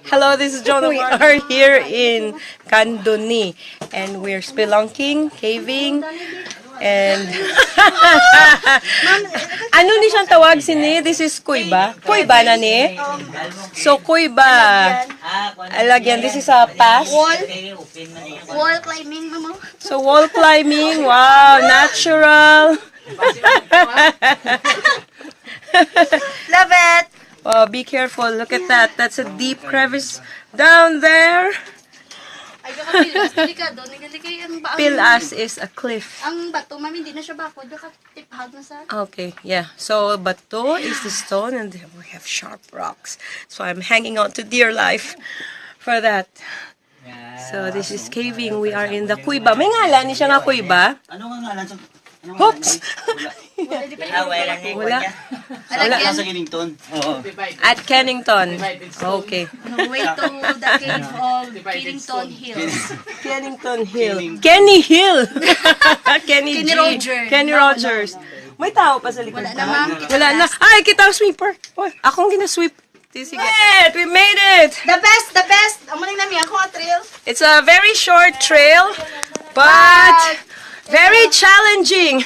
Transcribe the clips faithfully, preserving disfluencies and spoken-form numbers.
Hello, this is John. We are here in Candoni, and we're spelunking, caving, and ano ni siyang tawag sini? This is kuiba. Kuiba na ni. So kuiba. Alagyan, this is a pass. Wall. Wall climbing, mama. So wall climbing. Wow, natural. Love it. Oh, be careful. Look at that. That's a deep crevice down there. Ay, ka pilas. Delikado. Delikado ang ba? Pilas is a cliff. Ang bato, mami, hindi na siya bakod. Nakatiphag na sa... Okay, yeah. So, bato is the stone and we have sharp rocks. So, I'm hanging on to dear life for that. So, this is caving. We are in the kuiba. May ngalan ni siya nga kuiba. Ano nga ngalan sa... Hoops! Ah, wala na yung Wala. kanya. Wala. Nasa Kennington. Oo. At Kennington. Okay. On the way to the cave of Kennington Hills. Kennington Hill. Kenny Hill. Kenny, Kenny G. Rogers. Kenny No, Rogers. May tao pa sa likod. Wala na, ma'am. Wala na. Ay, kita ang sweeper. Oh, akong gina-sweep. Sige. We made it! The best, the best. Amo lang nami ako a trail. It's a very short trail, but very challenging.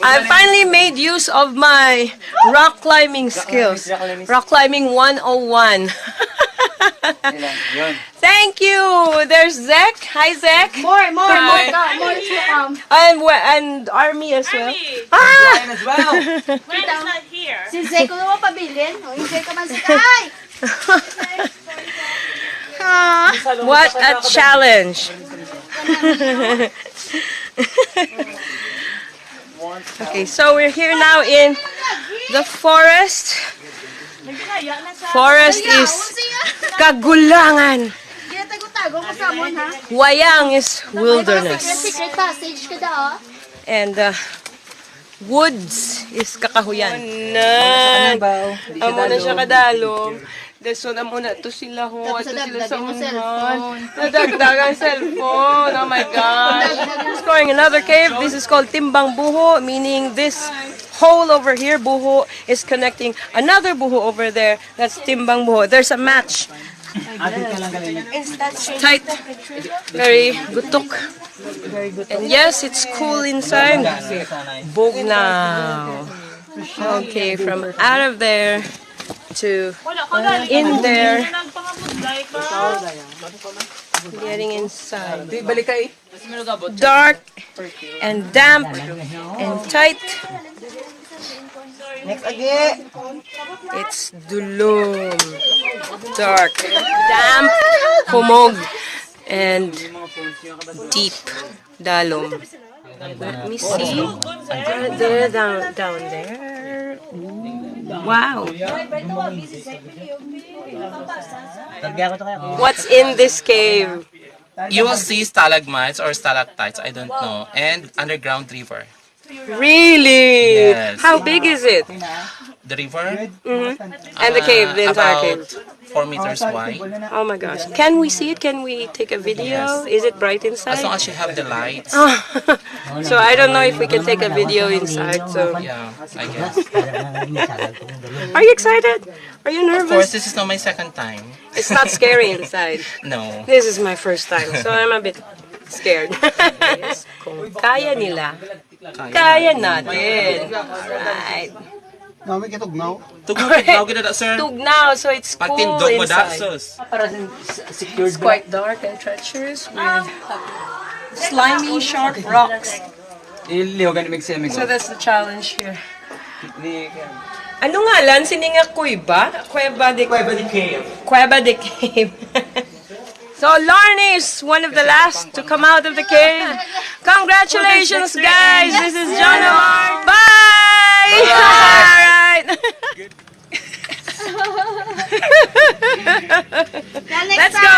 I finally made use of my rock climbing skills. Rock climbing one oh one. Yun. Thank you. There's Zek. Hi, Zek. More, more, more ka, more to come. And we- and Army as well. Army. Ah! As well. Mine is not here. Si Zeko naman pabilin. O, yung Zeko man si... Ay! What a challenge. Okay, so we're here now in the forest. Forest is kagulangan. Ginatago-tago mo sa amon, ha? Wayang is wilderness. Secret passage ka daw. And uh, woods is kakahuyan. Na. Amo na siya kadalom. Dason amo na to sila ho. Tapos Ato sila nadagdag sa yung unahan. cellphone. Nadagdag ang cellphone. Oh my gosh. Exploring another cave. This is called Timbang Buho, meaning this hole over here, buho, is connecting another buho over there. That's Timbang Buho. There's a match. Tight. Very gutok. And yes, it's cool inside. Bugnaw. Okay, from out of there to in there. Getting inside. Dark and damp and tight. Next agi. It's dulom. Dark. Damp. Humog. And deep. Dalom. Let me see. Uh, there, down, down there. Ooh, wow. What's in this cave? You will see stalagmites or stalactites, I don't know, and underground river. Really? Yes. How big is it? The river? Mhm. And the cave, the entire About cave. Four meters wide. Oh my gosh. Can we see it? Can we take a video? Is it bright inside? As long as you have the lights. So I don't know if we can take a video inside. So Yeah, I guess. Are you excited? Are you Of course, nervous? This is not my second time. It's not scary inside. No. This is my first time, so I'm a bit scared. Kung kaya nila, kaya natin. Alright. Nami kitugnaw. Tugnaw, tugnaw gid na, sir. Tugnaw, so it's cool Pagtindog mo da, inside. Sus. Para sa secured It's quite dark and treacherous with slimy, sharp rocks. Iliw gani mig semi So that's the challenge here. Ni Ano ngalan sini nga kuweba? Cueva de Cueva de Cave. Cueva de Cave. So Lorne is one of the last to come out of the cave. Congratulations, guys! This is John Omar. Bye! All right. Let's go.